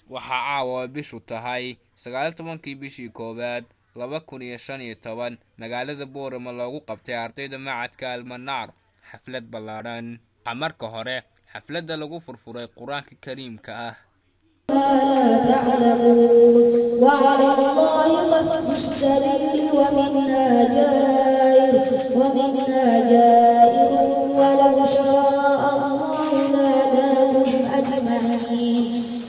Waxaa caawa bishu tahay 19-kii bishii koowaad 2015 magaalada Boorama loogu qabtay ardayda macadka Almanaar xaflad ballaadhan. Waxaa marka hore xafladda lagu furfuray Qur-aanka Kariimka ah. لا تعلمون وعلى الله قصد السبيل ومنا جائر ومنا جائر ولو شاء الله لهداكم أجمعين.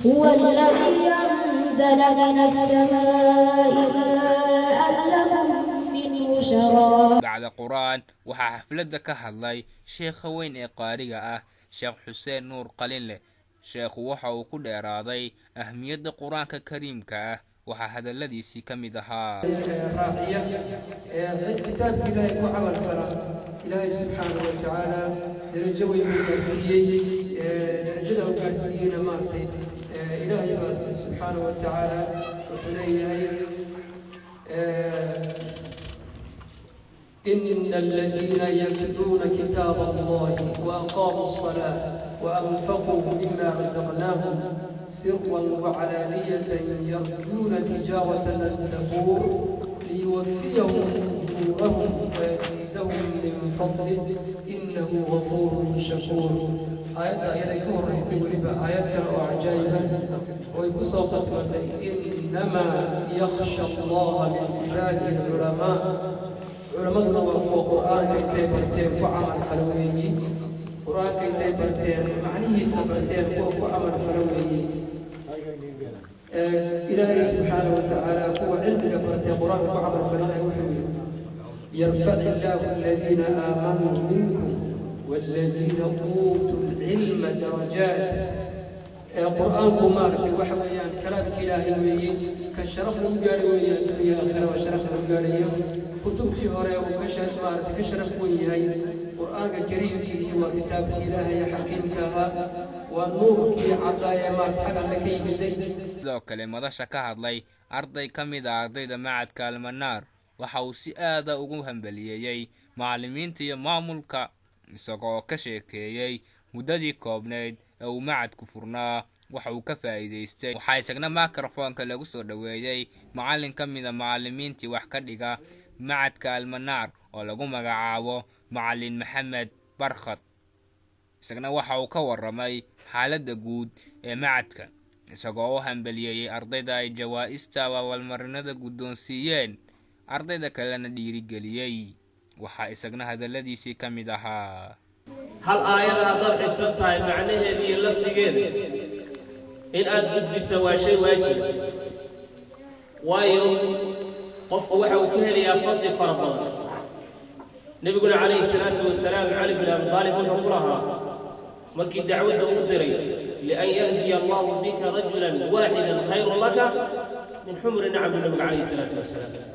هو الذي أنزل من السماء ماء لكم منه شراب. Bacda Qur-aan waxaa xafladda ka hadlay sheekha weyn ee qaariga ah, Sheekh Xuseen Nuur Qalinleh. Sheekhu waxa uu ku dheeraaday ahmiyadda Qur-aanka Kariimka ah. Waxaa hadalladiisii ka mid ahaa: Raaciya ee cid kitaabka Ilaahay ku camal fala, Ilaahay subxaanahu wa tacaala darajo weyn buu gaarsiiyey. Darajada uu gaarsiiyeyna maaragtay, Ilaahay baa subxaanahu wa tacaala wuxuu leeyahay: إن الذين يتلون كتاب الله وأقاموا الصلاة وأنفقوا مما رزقناهم سرا وعلانية يرجون تجارة لن تبور ليوفيهم أجورهم ويزيدهم من فضله إنه غفور شكور. آيات آيات كهريسي ولبا آيات كلا عجائبا ويكسو ختمتي: إنما يخشى الله من عباده العلماء. Culammaduna waa kuwa Qur-aanka intay barteen ku camal falo weeyi. Qur-aanka intay barteen, macnihiisa barteen, kuwa ku camal falo weeyi. Ilaahay subxaanahu wa tacaala kuwa cilmiga bartee Qur-aanka ku camal fala, Ilahay wuxuu yidhi: يرفع الله الذين آمنوا منكم والذين أوتوا العلم درجات. Qur-aanku maaragtay waxa weeyaan kalaamka Ilaahay weeye, kan sharaf lagu gaadhay weeyaan, dunya aakhira waa sharaf lagu gaadhayo. Kutubtii hore uu ka maaragtay ka sharaf weyn yahay Qur-aanka Kariimkiihi. Waa kitaabkii Ilaahay ee xakiimka ahaa, waa nuurkii caddaa ee maaragtay xag Alle ka yimiday. Sidoo kale madasha ka hadlay arday ka mid ah ardayda macadka Almanaar waxa uu si aada ugu hambaliyeeyey macallimiinta iyo maamulka, isagoo ka sheekeeyey muddadii koobnayd ee uu macadku furnaa waxa uu ka faa'iidaystay. Waxaa isagna mikrofoonka lagu soo dhoweeyey macallin ka mid a macallimiintii wax ka dhiga macadka Almanaar oo lagu magacaabo Macallin Maxamed Barkhad. Isagna waxa uu ka warramay xaaladda guud ee macadka, isagoo u hambaliyeeyey ardayda ay jawaa'ista abaalmarinada guddoonsiiyeen, ardayda kalena dhiirigeliyey. Waxaa isagna hadalladiisii ka mid ahaa: Hal aayada haddaad xifsan tahay macnaheeda iyo lafdigeeda, in aad gudbisa waa shay waajib, waayo qofku waxa uu ka helayaa fadli fara badan. Nebiguna calayhi salaatu wasalaam Cali bin Abi Aalib wuxuu ku lahaa markii dacwadda uu diray: لأن يهدي الله بك رجلا واحدا خير لك من حمر النعم. Nabiga calayhi salaatu wasalaam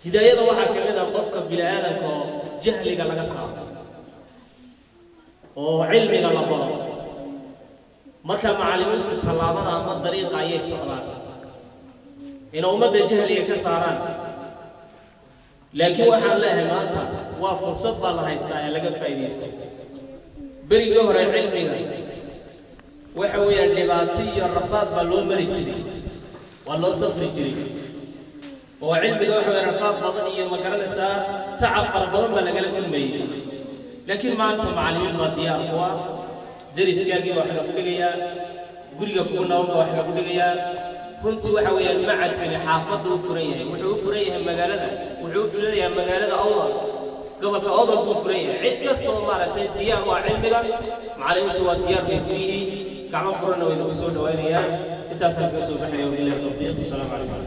hidaayada waxaa ka mid ah qofka bini aadamka oo jahliga laga saaro oo cilmiga la baro. Marka macallimiintu tallaabada ama dariiqa ayay socdaan inay ummadda jahliga ka saaraan. Laakiin waxaan leeyahay, maanta waa fursad baa la haystaa ee laga faa'iidaysto. Berigii hore cilmiga waxa weeyaan dhibaato iyo rafaad baa loo mari jiray, waa loo safri jiray, oo cilmiga waxa weya rafaad badan iyo, ma garanaysaa, tacab fara badan baa lagala kulmayey. Laakiin maanta macallimiin baa diyaar ku ah, deriskaagii baa wax lagu dhigayaa, guriga kugu naban baa wax lagu dhigayaa. Runtii waxa weeyaan macadkani xaafadda u furan yahay, wuxuu u furan yahay magaalada, wuxuu u furan yahay magaalada Awdal, gobolka Awdal buu furan yahay. Cid kasta oo maaragtay diyaar u ah cilmiga, macallimiintu waa diyaar bay ku yihiin, gacmo furanna way nagu soo dhawaynayaan. Intaasaan kaga soo baxaya, wabillahi tawfiiq, wasalaamu calaykum.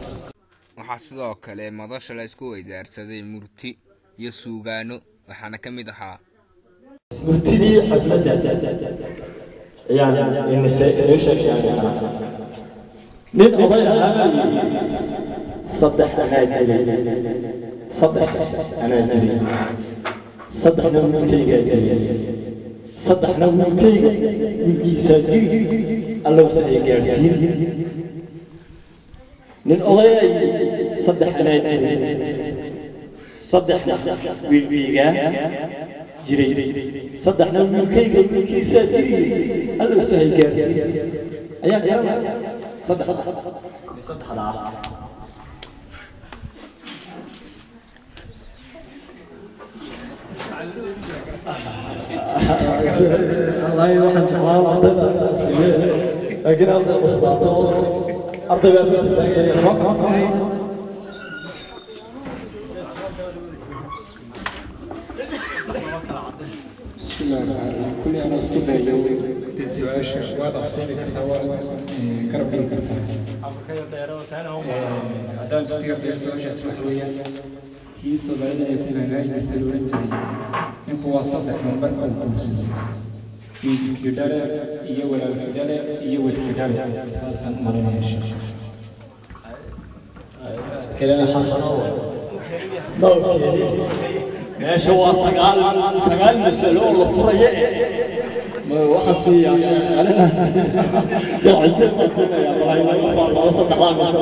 Waxaa sidoo kale madasha la isku weydaarsaday murti iyo suugaano, waxaana ka mid ahaa: Murtidii xafladda ayaan inoo sheeg karaa. Nin oday ahaa baa yidhi: "Saddex anaa jiray, saddex anaa jiray, saddexna wiilkaygaa jiray, saddexna wiilkayga wiilkiisaa jiri, Allowse ay gaadhsiin." Nin odayaa yidhi: "Saddex anaa jiray, saddexna wiilkaygaa jiray, saddexna wiilkayga wiilkiisaa jiriyey, Allowse ay gaadhsiin." Ayaan garanaya. Saddex saddexdaa. Wallaahi waxaan jeclaan ardayda siiye, laakiin arday cusbaato, arday baa taagan. بسم الله الرحمن الرحيم. كل أنا isku dayo dee su-aasha waad afsiini kartaa, waad garab dhigi kartaa. Haddaan isku yardayo su-aashaas, waxa weeyaan tii Soomaalida ay ku mahmaahi jirtay, la oran jiray ninku waa saddex marka uu guursado: wiilkii dhale iyo walaalkii dhale iyo wedkii dhale. Taasaan u malaynaya, sheekh. Kelina xasano ma keeni meesha, waa 9 masalo oo la furaya. Ma waxaan siiyaa sheekh alina, sheekh Xuseen baan siinayaa, balay laba saddexdaa masalo.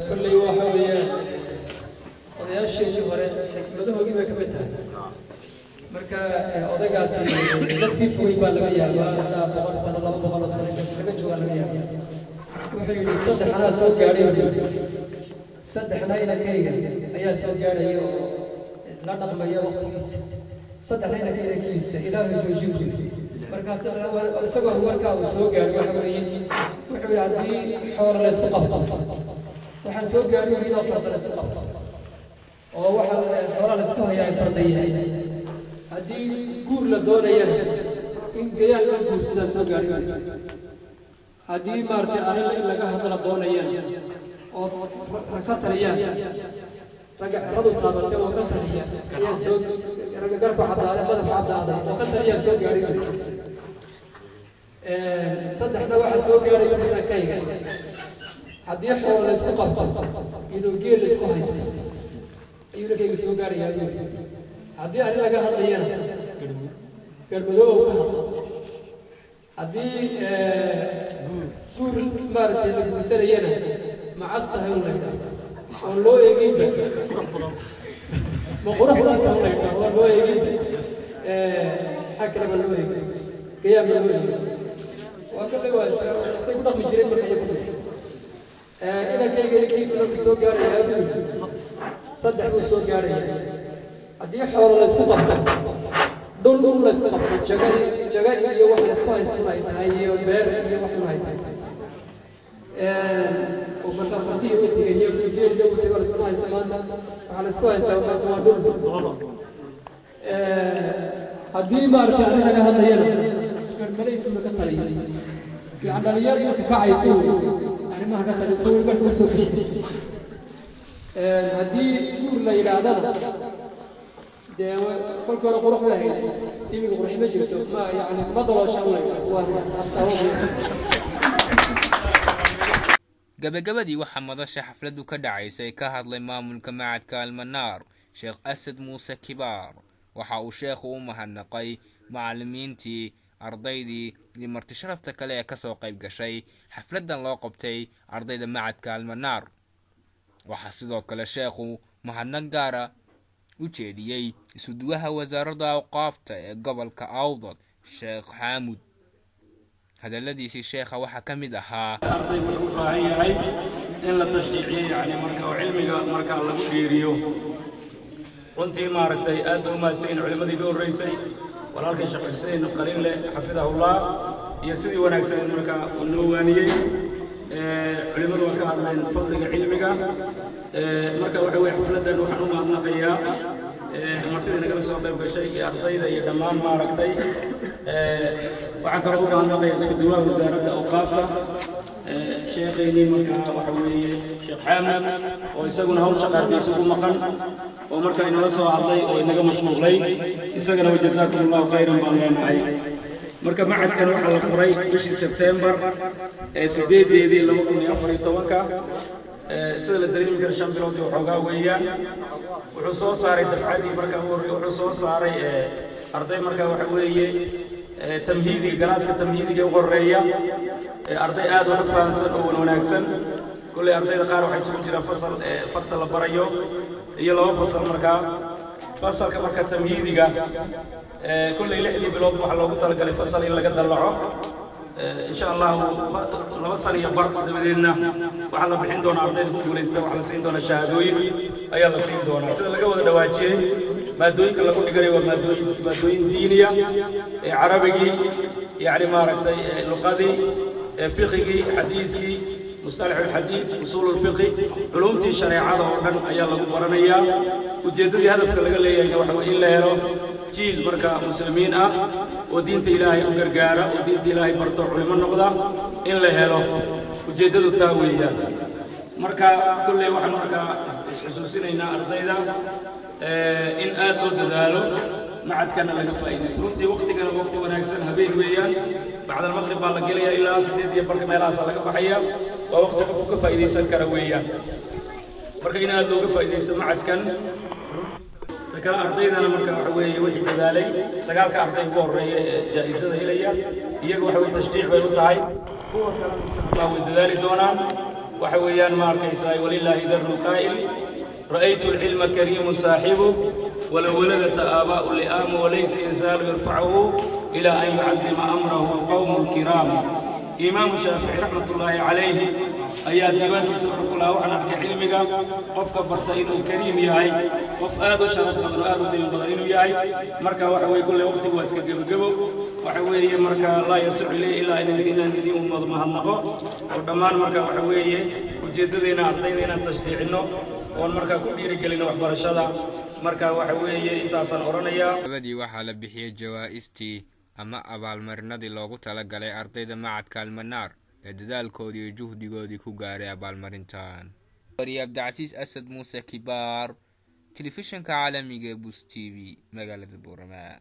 Kolley waxa weeyaan odayaasheedii hore xikmadahoodii bay ka mid tahay. Marka odaygaasi la sii fogay baa laga yaabaa, ilaa 100 sano, 200 oo sano laga joogaa laga yaabaa. Wuxuu yidhi saddex anaa soo gaadhay, saddexna inankayga ayaa soo gaadhaya oo la dhaqmaya waqtigiisa, saddexna inanka inankiisa ilaahay joojin buu. Markaa isagoo markaa uu soo gaadhay, waxa weeye wuxuu yidhi haddii xoolo laysku qabto, waxaan soo gaadhay iyadoo farda laysku qabto oo waxa xoolaha laysku hayaa ay farda yahay. Haddii guur la doonayana in gayaan loo guursadaa soo gaadhay. Haddii maaragtay arrin in laga hadla doonayana oo ka taliyaan ragga ciradu taabatay oo ka taliya ayaa soo, ragga garku caddaaday, madaxu caddaaday oo ka taliyaa soo gaadhay. Saddexna waxaa soo gaadhay inankayga, haddii xoolo laysku qabto iyadoo geel laysku haysto ayuu inankayga soo gaadhayaa buuri. Haddii arrin laga hadlayana garmadoow ka hadlo. Haddii guur maaragtay la guursanayana macas tahay un laydhaa oon loo eeginba, ma qurux badan tahay un laydhaa oon loo eeginba, maxaa kaleba loo eegin, gayaanba loo eegin. Waa kolley waa say ku dhaqmi jireen. Marka iyagu inankayga inankiisuna uu soo gaadhayaa buuri, saddex buu soo gaadhayaa. Haddii xoolo laysku qabto, dhul laysku qabto, jaga jaga iyo wax laysku haystun ay tahay, iyo beer iyo waxun ay tahay, oo markaa fardihii u tegay iyo geelna u tego laysku haysta, maanta waxaa laysku haystaa maanta waa dhul. Haddii maaragtay arrin laga hadlayana garmalaysuna ka taliya, yani dhalinyar iminka kacayso arrimaha ka taliya soo garka usoo kixi. Haddii guur la yidhaahdana dee kolkii hore qurux bay ahayd, iminka qurux ma jirto, ma yani ma dalooshan la waa. Gabagabadii waxaa madasha xafladdu ka dhacaysay ka hadlay maamulka macadka Almanaar, Sheekh Asad Muuse Kibaar. Waxa uu sheekhu u mahadnaqay macalimiintii, ardaydii iyo marti sharafta kale ee kasoo qayb gashay xafladan loo qabtay ardayda macadka Almanaar. Waxaa sidoo kale sheekhu mahadnaq gaara u jeediyey isuduwaha wasaaradda awqaafta ee gobolka Awdal, Sheekh Xaamud. Hadaladiisii sheekha waxaa ka mid ahaa: Arday wuxuu u baahan yahay in la tashjiiciyo, yacni marka oo cilmiga markaa lagu dhiiriyo. Runtii maaragtay aad ba u mahadsanyihin culimmadii ka horreysay, walaalkay Sheekh Xuseen Qalinle xafidahullah, iyo sidii wanaagsan markaa uu noo waaniyey. Culimmadu waa ka hadleen fadliga cilmiga. Marka waxa weye xafladdan waxaan u mahadnaqayaa martidii nagala soo qayb gashay iyo ardayda iyo dhammaan maaragtay. Waxaan kaloo u mahadnaqayaa isku duwaha wasaaradda awqaafta, sheekhaynii markaa waxa weeye Sheekh Xaamud, oo isaguna hawl shaqaarkiisa ku maqan oo markaa inala soo hadlay oo inaga mashquulay. Isagana wajazaakum Allahu khayran baan leenahay. Marka macadkan waxaa la furay bishii Sebtembar ee 8-deedii 2014-ka, sida la dareemi kara 5 bilood iyo waxoogaa weeyaan. Wuxuu soo saaray dafcadii markaa u horrey, wuxuu soo saaray arday markaa waxa weeye tamhiidiga, galaaska tamhiidiga u horeeya, arday aad wax u fahansan oo wanaagsan. Kolley ardayda qaar waxay isugu jiraan fasal farta la barayo iyo laba fasal. Markaa fasalka marka tamhiidiga kolley 6dii bilood waxaa loogu talagalay fasal in laga dallaco. Insha Allahu 2 sano iyo bar dabadeedna waxaa la bixin doonaa ardayda ku guulaysta, waxaa la siin doonaa shahaadooyin ayaa la siin doonaa. Sida laga wada dhawaajiyey, maadooyinka lagu dhiganayo waa maadooyin diiniya, ee Carabigii, yacni maaragtay luqadii, fiqigii, xadiidkii, مصطلح الحديث، usuul الfiqhi, culumtii shareecada oo dhan ayaa lagu baranayaa. Ujeeddadii hadafka laga leeyahayna waxa weye in la helo jiil marka muslimiin ah oo diinta Ilaahay u gargaara oo diinta Ilaahay barto, culimo noqda in la helo. Ujeeddadu taa weeyaan. Marka kolley waxaan markaa isxusuusinaynaa ardayda in aad loo dadaalo, macadkana laga faa'iidaysto. Runtii waqtigana waqti wanaagsan habeen weeyaan, bacda almaqrib baa la gelaya, ilaa 8 iyo barka meelahaasaa laga baxaya. Waa waqti qofku ka faa'iidaysan kara weeyaan. Marka in aad looga faa'iidaysto macadkan. Kale ardaydana marka waxa weeye wixii dadaalay, 9-ka arday ugu horreeya ee jaa'isada helaya, iyaga waxa weye tashjiic bay u tahay. Kuwa kalena insha Allah way dadaali doonaan. Waxa weeyaan ma arkaysaa, walilaahi daru lqaa'il: ra'aytu alcilma kariimu saaxibu walow waladat aabaa'u li'aamu walaysa yazaalu yarfacuhu ilaa an yucadima amrahu qawmu lkiraam. Imaamu Shaafici raxmatullaahi calayhi ayaa diiwaankiisa wuxuu ku lahaa: waxaan arkay cilmiga qofka barta inuu kariim yahay, qof aad u sharaf badan oo aad u qiimo badan inuu yahay. Marka waxa weye kulle waqtigu waa iska gebogebo. Waxa weeye marka laa yasicu ilay ilaa inaan idin mahadnaqo oo dhammaan. Marka waxa weeye ujeeddadeenna ardayda inaan tashjiicinno oon markaa ku dhiirigelino waxbarashada. Marka waxa weeye intaasaan odhanayaa. Labadii waxaa la bixiyey jawaa'istii ama abaalmarinadii loogu talagalay ardayda macadka Almanaar ee dadaalkoodii iyo juhdigoodii ku gaaray abaalmarintan. Wariye Cabdicasiis Asad Muuse Kibaar, telefishinka caalamiga ee Bus TV, magaalada Boorama.